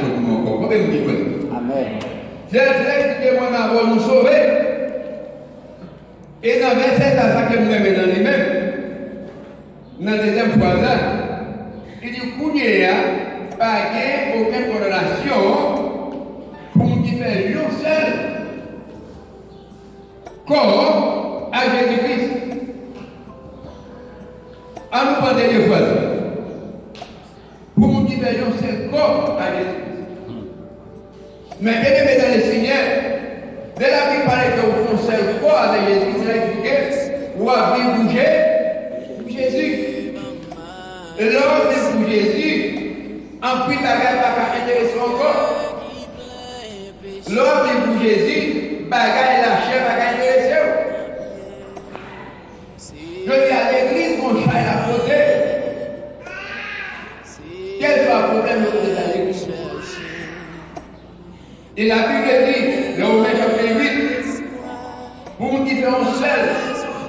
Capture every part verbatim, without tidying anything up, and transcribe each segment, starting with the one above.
pou nou ankò. Konbyen moun ki kwè? Amèn. Jezi eksplike, "Mwen avè w, nou sove." E nan vèsè sa, sa ke m renmen nan li menm, nan dezyèm fraz la, li di, "Kounye a, pa gen okenn kondanasyon pou moun ki fè yon sèl kò a Jezi Kris." An nou pran dènye fraz la. Pou moun ki fè yon sèl kò a Jezi Kris. Men byeneme nan Lesenyè, lè Labib pale ke ou fè yon sèl kò avèk Jezi, se eksplike ou ap viv pou Je-, pou Jezi. E lè w ap viv pou Jezi, anpil bagay pa ka enterese w ankò. Lè w ap viv pou Jezi, bagay lachè pa ka enterese w. Jodi a, legliz gon chay l ap pote. Kèlswa pwoblèm yo pote nan legliz. E Labib di, nan Women chapit uit, pou moun ki fè yon sèl,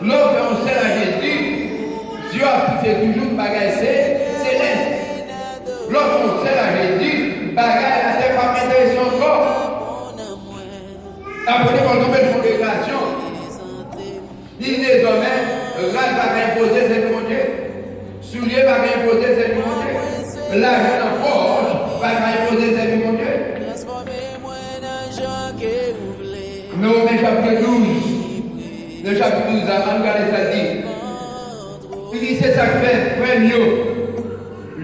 lè w fè yon sèl a Jezi, zye w ap fikse toujou sou bagay se-, selès. Lè w fè yon sèl a Jezi, bagay latè p ap enterese w ankò. Apre, Pòl tonbe l fè yon deklarasyon. Li di dezòmè, rad pa ka enpoze sèvi Bondye. Soulye pa ka enpoze sèvi Bondye. Lajan nan pòch pa ka enpoze sèvi Bondye. Nan Women chapit douz, nan chapit douz la, ann gade sa l di. Li di, "Se sa k fè, frè m yo,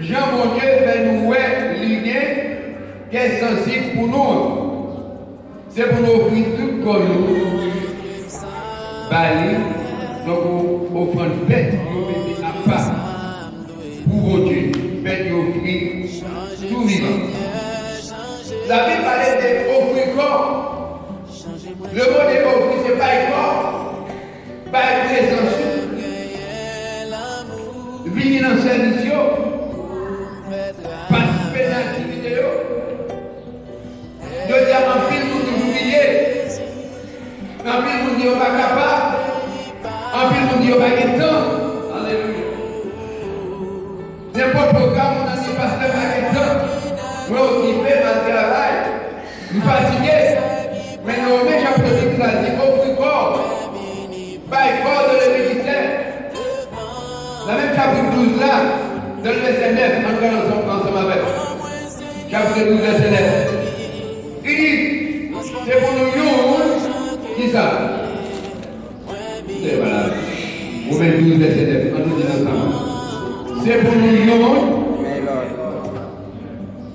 jan Bondye fè nou wè li gen kè sansib pou nou an." Se pou nou ofri tout kò nou ba li, donk, ofrann bèt yo mete apa pou Bondye, bèt yo ofri tou vivan. Labib pale de ofri kò. Le mo de ofri, se bay kò. Bay prezans ou. Vini nan sèvis yo. Patisipe nan aktivite yo. Jodi a, anpil moun toujou bliye. Anpil moun di yo pa kapab. Anpil moun di yo pa gen tan. Alelouya. Nenpòt pwogram moun nan di, "Pastè, pa gen tan. Mwen okipe, m al travay." M fatige. Men nan Women chapit douz la di, "Ofri kò w, bay kò w dan le ministè." Nan menm chapit douz la, dan le vèsè nèf, ann gade ansanm, ansanm avè m. Chapit douz, vèsè nèf. Li di, se pou nou youn, kisa? Women douz, vèsè nèf, ann nou di l ansanm. Se pou nou youn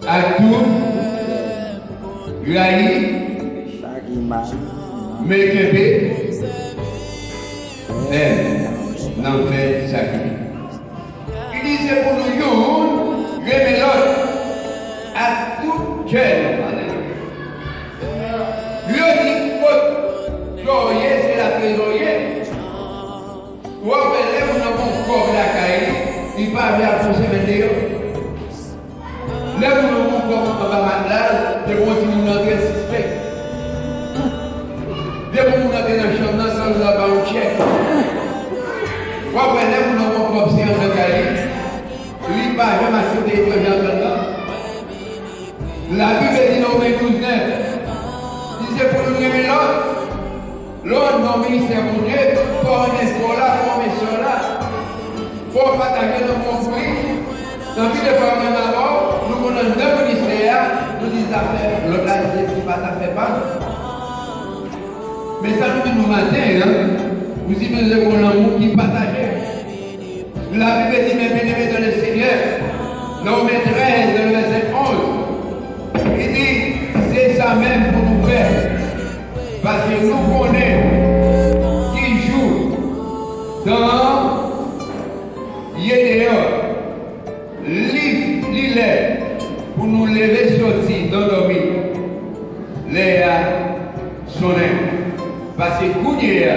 ak tout rayi, men kenbe fèm nan fè sa ki byen. Li di se pou nou youn renmen lòt ak tout kè nou. Alelouya. Yo di kot kò w ye, se la trezò w ye. W ap wè lè moun nan gon kòb lakay li, li pa vle al fè yon semèn deyò. Lè moun nan gon kòb anba matla l, depi yon timoun antre, l sispèk. Depi moun antre nan chanm nan, sanble l ap ba yon tchèk. W ap wè lè moun nan gon kòb, se anndan kay li, li pa janm aksepte etranje anndan l nan. Labib di nan Women douz nèf, li di se pou nou renmen lòt. Lè w nan ministè Bondye, fò w renmen frè w la, fò w renmen sè w la. Fò w pataje lanmou an pou li. Anpil de fwa, mwen avè w, nou konn anndan ministè a, nou di zafè lòt la, se pa zafè pa nou. Men sa nou di nou maten an, ou sipoze gen yon lanmou ki pataje. Labib di, men byeneme dan le Senyè, nan Women trèz, nan vèsè onz, li di, se sa menm pou nou fè, paske nou konnen ki jou tan an ye deyò. Li, li lè pou nou leve soti nan dòmi. Lè a sonnen. Paske kounye a,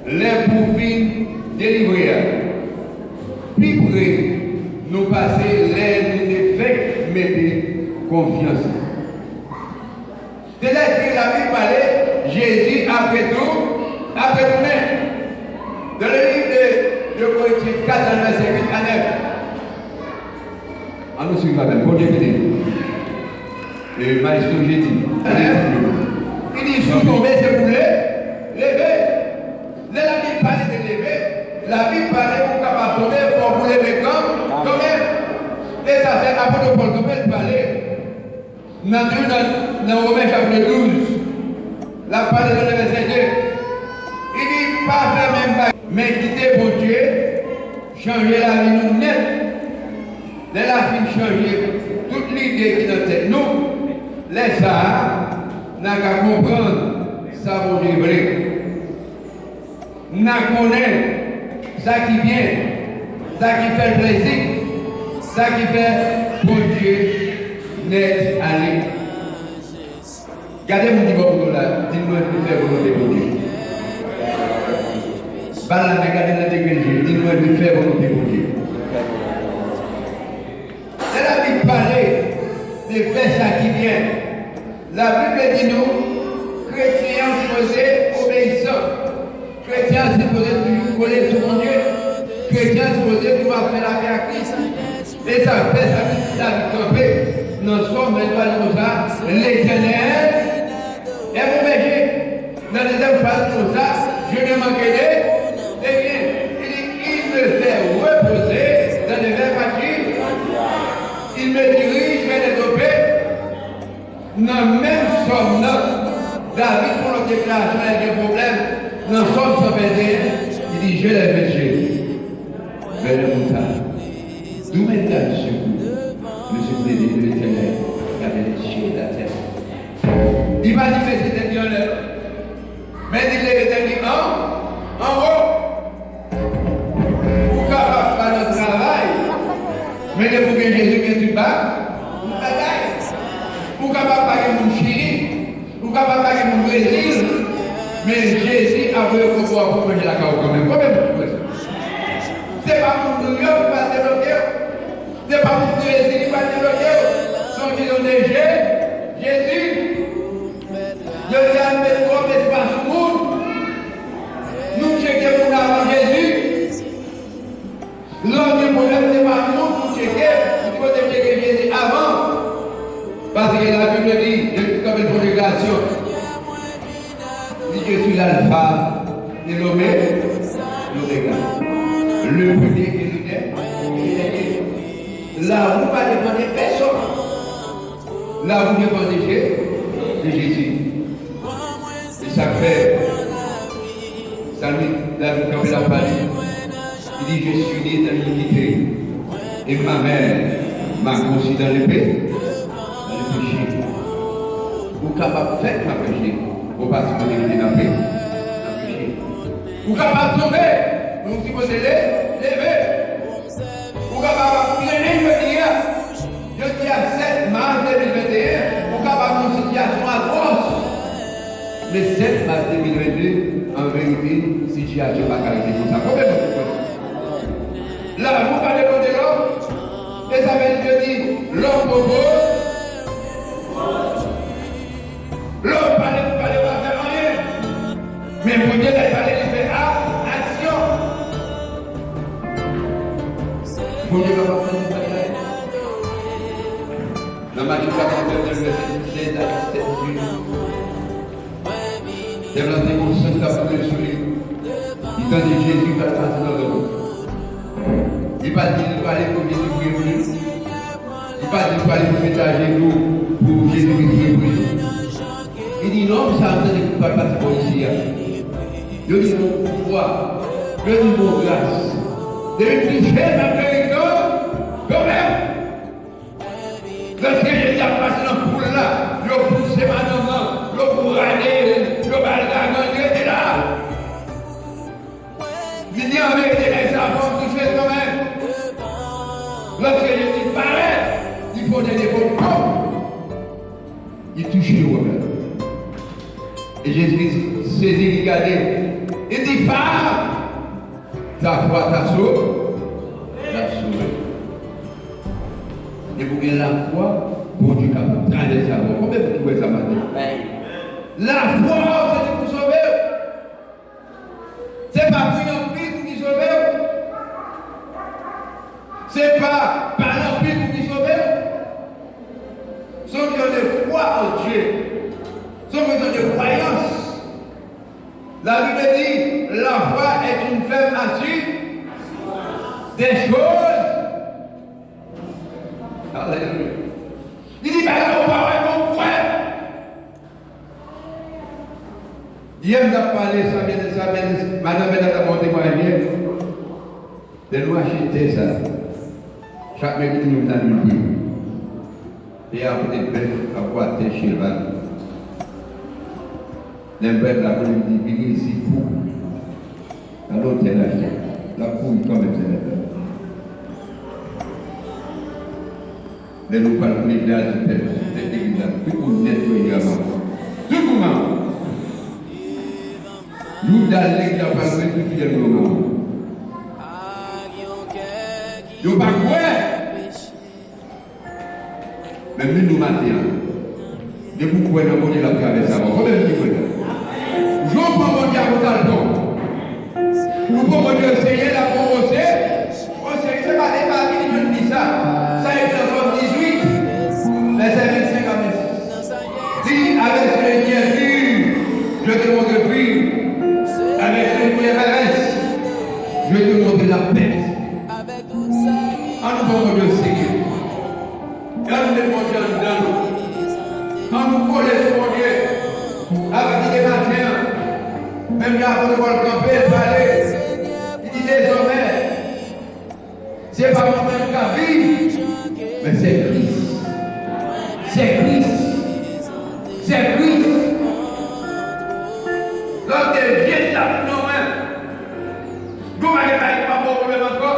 lè pou fin delivre a pi pre nou pase lè nou te fèk mete konfyans nou. Se lè ke Labib pale, Jezi apre tou, apre tounen. Dans le livre de deux Corinthiens quatre, dans le verset huit à neuf. An nou swiv avè m. Bondye beni nou. E, Maestro Jedi, li di, si w tonbe, se pou le, leve. Lè Labib pale de leve, Labib pale pou w kapab tonbe, fò w pou leve kanmenm. E sa fè apot Pòl kanpe, l pale nan, nan, nan Women chapit douz, l ap pale nan vèsè de. Li di, pa fè menm bagay, men kite Bondye chanje lavi nou nèt. Lè l a fin chanje tout lide ki nan tèt nou, lè sa a, n a ka konprann sa Bondye vle. N a konnen sa ki byen, sa ki fè l plezi, sa ki fè Bondye nèt ale. Gade moun ki bò kote w la, di l, "Mwen vle fè volonte Bondye." Ba l la men, gade nan de grenn je l, di l, "Mwen vle fè volonte Bondye." Lè Labib pale de fè sa ki byen, Labib di nou, kretyen an sipoze obeyisan. Kretyen an sipoze toujou kole sou Bondye. Kretyen an sipoze toujou ap fè lapè ak Kris. E sa fè sa David kanpe nan Sòm vennntwa, li konsa, Letènèl est mon berger. Nan dezyèm fraz li konsa, je ne manquerai de rien. Li di, il me fait reposer dans de verts pâturages. Il me dirige vers les eaux paisibles. Nan menm Sòm nan, David fè yon lòt deklarasyon lè l gen pwoblèm. Nan Sòm san vennteyen, li di, j'élève mes yeux vers les montagnes. D'où viendra le secours? Le secours de l'Éternel qui a fait les cieux et la terre. Li pa di mete tèt li anlè, non. Men li leve tèt li an, anwo. Ou kapab pa nan travay, men depi w gen Jezi, w gen tout ba-, tout bagay. Ou kapab pa gen moun Chili, ou kapab pa gen moun Brezil, men Jezi ap voye kòb ou a pou manje lakay ou kanmenm. Konbyen moun ki kwè sa? Se pa moun Nouyòk ki pral debloke w. Se pa pou Brezil li pral debloke w. Se yon kesyon de Je-, Jezi. Jodi a, nou met twòp espwa sou moun. Nou tcheke moun avan Jezi. Lè w gen pwoblèm, se pa moun pou tcheke. Ou sipoze tcheke Jezi avan. Paske Labib di, Jezi kanpe l fè yon deklarasyon. Li di, je suis l'alpha et l'omé-, l'oméga. Le premier et le der-, le dernier. Lavi w pa depann de pèsonn. Lavi w depann de Je-, de Jezi. Se sa k fè Salmis David kanpe l ap pale. Li di, je suis né dans l'iniquité, et ma mère m'a conçu dans le pé-, dans le péché. Ou kapab fèt nan peche, ou pa sipoze rete nan pe-, nan peche. Ou kapab tonbe, men ou sipoze le-, leve. Ou kapab ap trennen jodi a. Jodi a, sèt mas de mil venteyen, ou kapab nan yon sitiyasyon atwòs. Men sèt mas de mil vennde, an verite, sitiyasyon pa ka rete konsa. Konbyen moun ki kwè sa? Lavi w pa depann de lòm. E sa vle di, Jezi, lòm pwopoze. Lè w pale pou pale, w pa fè anyen. Men Bondye, lè l pale, li fè a-, aksyon. Bondye kapab fè tout bagay. Nan Matye kapit vennèf, vèsè sèz a disèt, li di, lè l tande yon sant k ap boule sou li, li tande Jezi pral pase nan zòn nan. Li pa di li prale pou Jezi priye pou li. Li pa di li prale pou mete ajenou pou Jezi priye pou li. Li di, nonm sa a, m tande ki pral pase bò isi a. Yo di, m gon pouvwa. Yo di, m gon gras. Depi m touche l, m ap geri kanmenm. Lòske Jezi ap pase nan foul la, yo pouse madanm nan, yo bourade l, yo ba l gagann, li rete la. Li di, an verite, nèg sa a fò m touche l kanmenm. Lòske Jezi parèt, li fè yon dènye fo, pòm! Li touche wòb la. E Jezi sezi, li gade. Li di, femme, ta foi t'a sau-, t'a sauvé. Depi w gen lafwa, Bondye kapab travèse avè w. Konbyen moun ki kwè sa maten? Lafwa w se li pou sove w. Se pa priye anpil pou ki sove w. Se pa pale anpil pou ki sove w. C'est une question de foi en Dieu. C'est une question de croyance. La Bible dit, la foi est une ferme assurance des choses. Alelouya. Li di, bagay ou pa wè, men ou kwè. Yè m t ap pale sa, men sa, men madan Bèna t ap ba w temwayaj yè. Lè nou achte tè sa, chak Mèkredi nou vin al vin priye. Tè a pote bèf, ap bwate cheval. Lè m pral la, pou li di, "Vini ici fou." Nan lotèl achte. L ap kouri kanmenm, se nèg la. Lè nou pral legliz la, sou tèt, sou tèt legliz la, tout moun nèt yo ye a manman. Tout moun manman. Jouda legliz la pral retire fidèl yo manman. Yo pa kwè. Men vin nou maten an. Depi w kwè nan Bondye, l ap travèse avè w. Konbyen moun ki kwè sa? Jan w pran Bondye a konsa l pran w. Ou pran Bondye, Senyè, l ap pran w o serye. O serye, se pa, e pa vin jwenn li sa. Sa ekri nan Sòm dizuit, vèsè vennsenk a vennsis. Dis, avec ce Dieu pur, je te montre pur. Avec ce Dieu pervers, je te montre la paix. An nou pran Bondye o serye. Ann met Bondye anndan nou. Ann nou kole sou Bondye. Apati de maten an, menm jan apot Pòl kanpe, l pale, li di, dezòmè, se pa mwen menm k ap viv, men se Kris. Se Kris. Se Kris. Lòt de je t ap nan mwen. Nou pa gen bagay ki pa ba w pwoblèm ankò.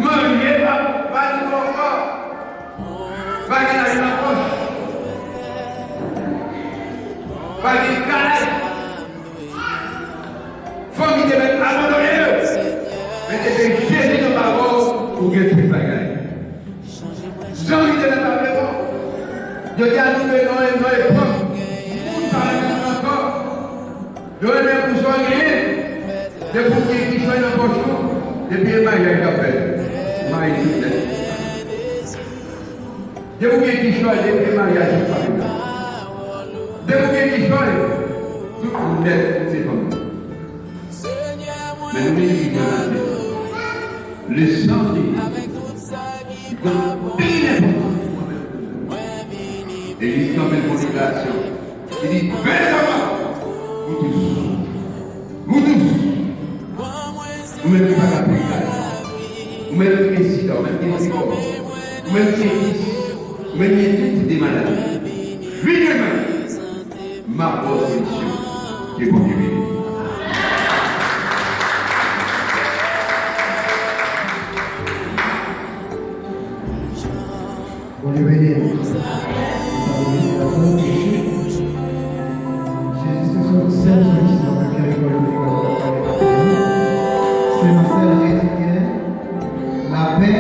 Manje pa, pa di bon ankò. Pa gen lajan nan pòch. Pa gen kay. Fanmi te mèt abandone yo. Men depi Jezi nan pawòl, ou gen tout bagay. Jan li te nan tableman. Jodi a nou nan yon, nan epòk, moun pa renmen moun ankò. Yo renmen pou sa w genyen. Depi w gen kichòy nan pòch ou, depi e maryaj k ap fèt, ou mayi tout nèt. Depi w gen kichòy, depi e maryaj ou pa renmen. Depi w gen kichòy, tout moun nèt, tout se fanmi. Men nou vin di Bondye, le sang de Jésus, li konn pi enpòtan pou mwen menm. E li kanpe l fè yon deklarasyon. Li di, Benjamin, vous tous, vous tous, ou menm ki pa ka peye kay, ou menm ki gen sida, ou menm ki gen trikòm, ou menm ki gen kis, ou menm ki gen tout tip de maladi, vin jwenn mwen. M ap ba w solisyon. Ke Bondye beni w. Bondye beni w. Jezi se sèl solisyon ke Bondye kapab pale avè nou. Se yon sèl redi gen lapè.